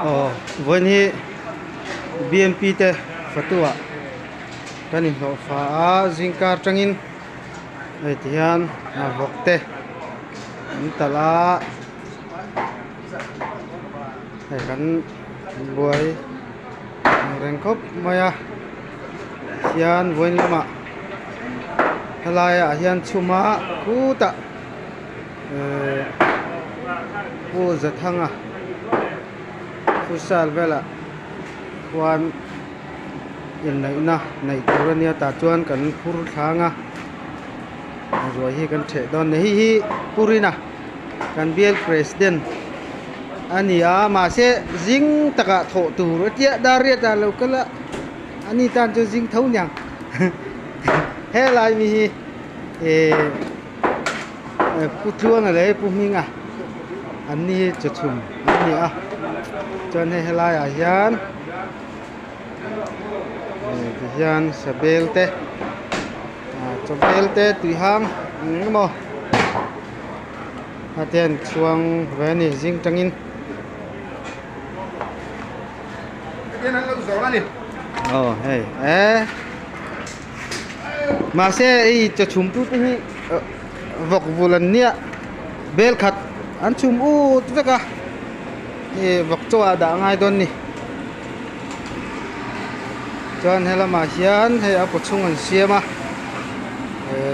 Aw vawiin hi bmp te fatuah kan inhlawh fa a zingkar tangin hei ti hian vawk te an talh a hei kan buai ang reng khawp mai a hian vawiin lamah helai ah hian chhum a khutah ehh pu Zathanga futsal velah khuan inneihna neih tur a nia tah chuan kan phur thlang a ruai hi kan ṭheh dawn a ni hei hi Purina kan bial president a ni a mahse zing takah thawh tur a tia dar riat ah lo kal a ani tan chuan zing tho niang helai mi hi ehh. Pu Tluanga leh Pu Hminga an ni hi chaw chhum an ni a chuan hei helaiah hian tihian sabel te chaw bel te tui hang eng emaw a te an chhuang ve a ni zing tangin. Aw hei eh. Mahse hei chaw chhum tu te hi vawk vul an nia bel khat an chhum ut vek a hei vawk chaw ah dah a ngai dawn a ni chuan helamah hian hei a kaw chhung an siam a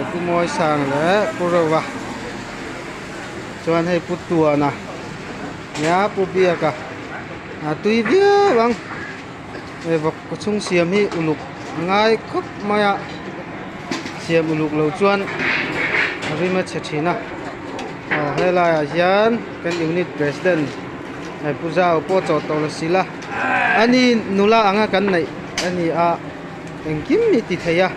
pu mawi sang leh pu rova chuan hei pu tuana nia pu biaka a tui viau ang. He vawk kaw chhung siam hi uluk a ngai khawp mai a siam uluk lo chuan a rim a chhe thin a aw helai ah hian kan unit president eh pu zau pawh chaw tawh la si la ani nula anga kan neih a ni a engkim hi ti thei a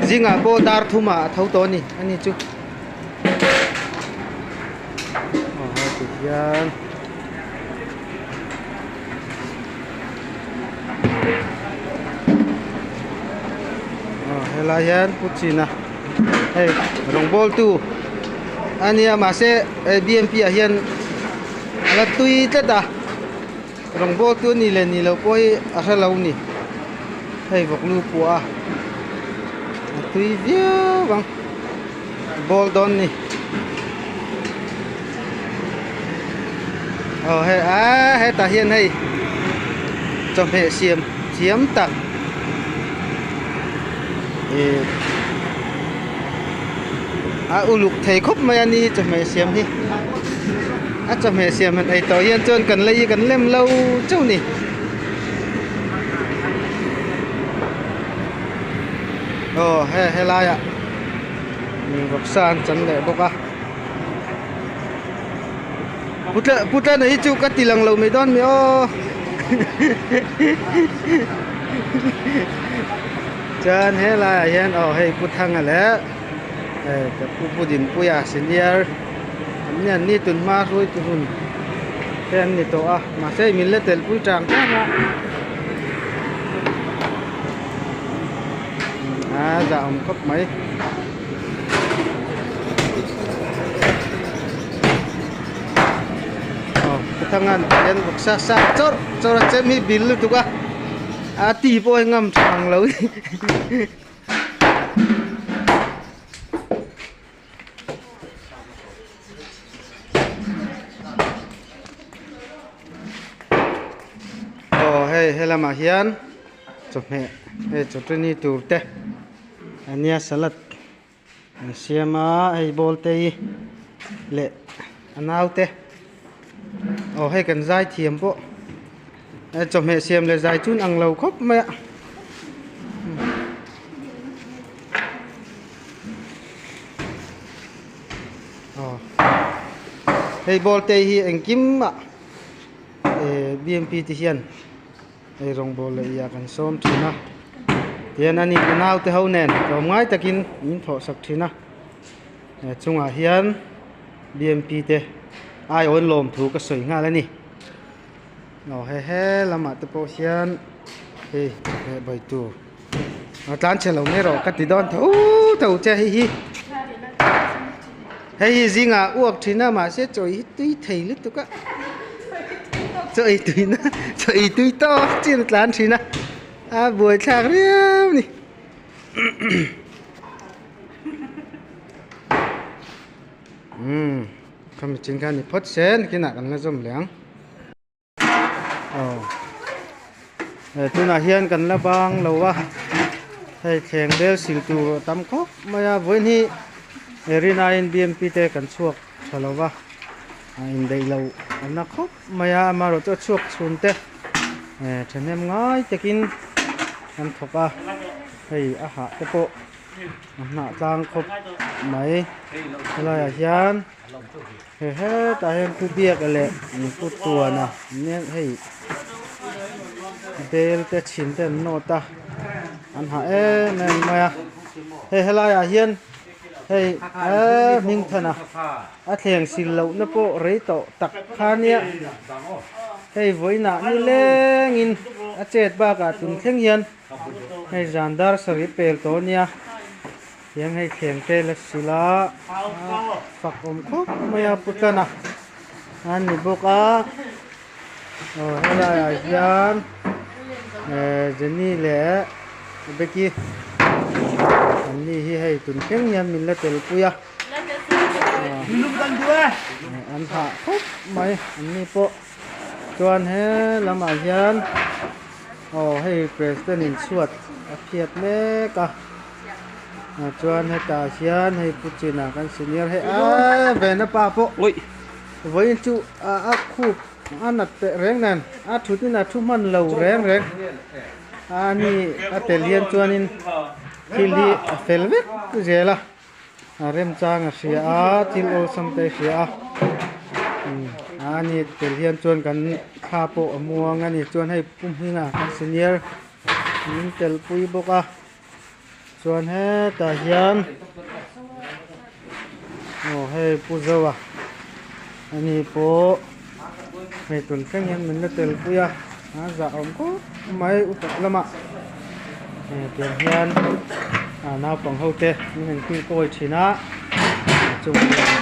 zingah pawh dar thum ah a tho tawh a ni ani chu aw heti hian. Helai hian pu china hei rawngbawl tu a nia mahse hei bmp ah hian a la tui tlat a rawngbawl tu a nih leh nih loh pawh hi a hre lo a ni hei vawk lu pua a a tui viau ang bawl dawn a ni. Aw hei aaa hetah hian hei chawhmeh siam thiam tak ih a uluk thei khawp mai a ni chawhmeh siam hi a chawhmeh siam han ei tawh hian chuan kan lei kan lem lo chauh a ni. Aw he helaiah vawksa an chan leh bawk a. Putla hi chu ka ti lang lo mai dawn mi aw chuan helai ah hian aw hei pu thanga leh hei ka pu pu dinpuia senior an ni an ni tun hma hrui tu hun te an ni tawh a mahse min la tel pui tang tang a a zah awm khawp mai. Thlangan hian vawksa sa chawrh chawrh a chem hi bil lutuk a a ti pawh hi ngam tha ang lo aw hei helamah hian chawhmeh hei chawhni tur te ania salad. An siam a hei ball te hi leh a naute aw hei kan zai thiam pawh chawhmeh siam leh zai chu an ang lo khawp mai a aw hei ball te hi engkim ah eh bmp te hian. Hei rawngbawl leh iah kan sawm thin a tihian ani ka naute ho nen tlawmngai takin min thawh sak thin a he chungah hian bmp te aiawn lawm thu ka sawi nghal a ni aw he he lamah te pawh hian hei heh bai tur a tlan chhe lo mai rawh ka ti dawn tho tho che hei hi hei hi zingah uak thin a mahse chawi hi tui thei lutuk a. Chaw ei tui na chaw ei tui tawk chin a tlan thin a a buaithlak riau a ni. Umm khami chin kha ni phawt se nakinah kan la zawm leh ang. Aw he tunah hian kan la bang lo a hei thleng bel sil tur a tam khawp mai a vawiin hi he rinaiin bmp te kan chhuak tha lo va a indaih loh a na khawp mai a amaherawhchu a chhuak chhun te eh thahnem ngai takin an thawk a hei a hah te pawh a hnah tlang khawp mai helaiah hian. He hetah hian pu biak leh pu tuana nen hei bel te chhin te an nawt a an hah em em mai a hei helaiah hian hei eee hmingthana a thleng sil loh na pawh rei tawh tak kha nia hei vawiinah nilengin a chet bakah tun thleng hian hei zan dar sarih pel tawh a nia. Tiang hei thleng te la sil a fak awm khawp mai a pu tlan a a ni bawk a aw helaiah hian ehh Jenny leh Becky an ni hi hei tun thleng hian min la tel pui a an hah khawp mai an ni pawh chuan he lamah hian aw hei president in chhuat a phiat mek a. Chuan hetah hian hei pu chinah kan senior hei aaa vena pa pawh vawiin chu a khup a nat teh reng nen a thut in a thu hman lo reng reng a ni a tel hian chuanin thil hi a fel vek zel a a remchang a hria a thil awlsam te a hria a a ni tel hian chuan kan thla pawh a muang a ni chuan hei pu hminga kan senior min tel pui bawk a. Chuan hetah hian aw hei pu Zoa ani pawh hei tun thleng hian min la tel pui a a zah awm khawp mai upat lamah tiang hian ah naupang ho te min han kil kawi thin a chung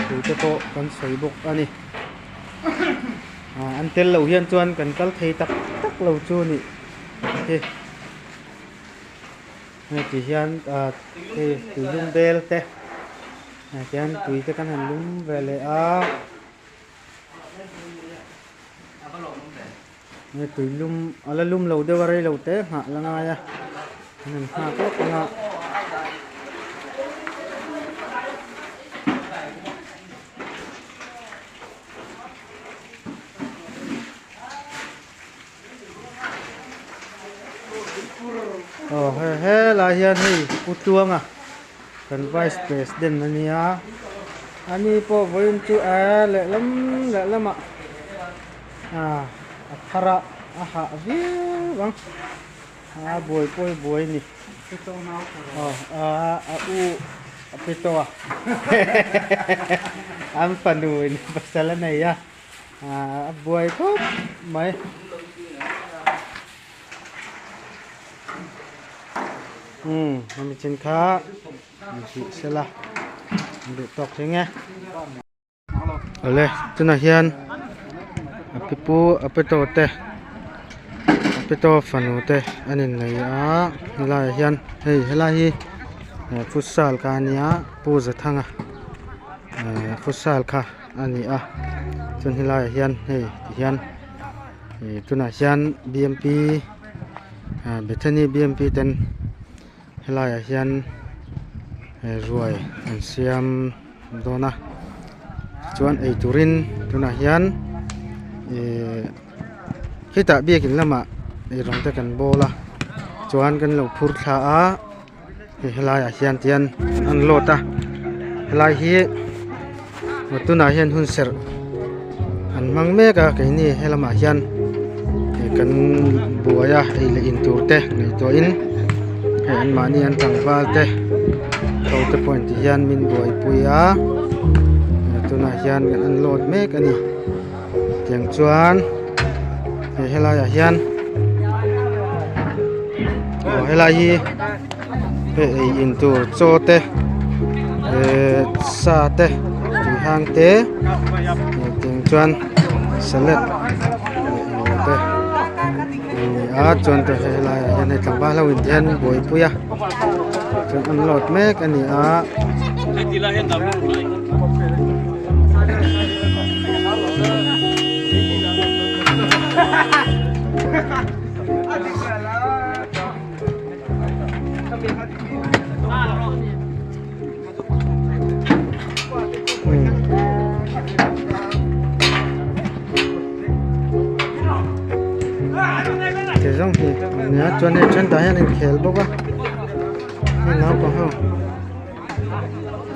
thu te pawh kan sawi bawk a ni ah an tel loh hian chuan kan kal thei tak tak lo chu a nih hi. Hei ti hian ah hei tui lum bel te ah tihian tui te kan han lum ve leh a hei tui lum a la lum lo deuh a rei lo te nghah la ngai a an han nghak lawk ang a. Aw he helai hian hei Pu Tluanga kan vice president a nia ani pawh vawiin chu eee lehlam lehlamah ah a thar a a hah viau ang a buai pawi buai a ni aw a u a pe tawh a an fanu in pasal a nei a. A buai khawp mai. Umm hemi chin kha tih sela an duh tawk thing e. Awle tunah hian a pi pu a pe tawh te a pe tawh fanu te an innei a helaiah hian hei helai hi futsal kha a nia Pu Zathanga futsal kha. a ni a chuan helaiah hian hei ti hian ih tunah hian b m p ah bethany b m p ten helaiah hian ruai an siam dawn a tichuan eiturin tunah hian ihh khitah biakin lamah eirawng te kan bawl a chuan kan lo phur thla a. Hei helaiah hian tihian an load a helai hi tunah hian hun serh an hmang mek a keini helamah hian kan buai a ei leh in tur te ngaihtuahin hei anmahni an tlangval te ho te pawh ti hian min buaipui a tunah hian an load mek a ni tiang chuan hei helaiah hian aw helai hi hei ei in tur chaw te ehh sa te tui hang te tiang chuan salad leh. a chuan tah hian helaiah hian hei tlangval ho in hian buaipui a chuan an load mek a ni a. Ti zawng hi a nia chuan hei then tah hian inkhel bawk a hei naupang ho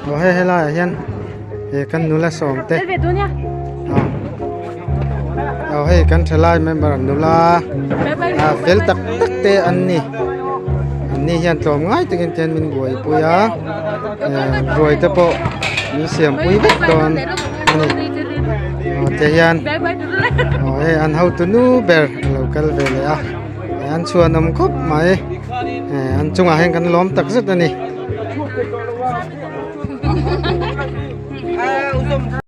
aw hei helaiah hian he kan nula sawm te aw hei kan thalai member nula ah fel tak tak te an ni an ni hian tlawm ngai takin te hian min buaipui a eh ruai te pawh min siam pui vek dawn a ni aw te hian aw hei an hotu nu ber a lo kal ve leh a an chhuanawm khawp mai eh an chungah hian kan lawm tak zet a ni.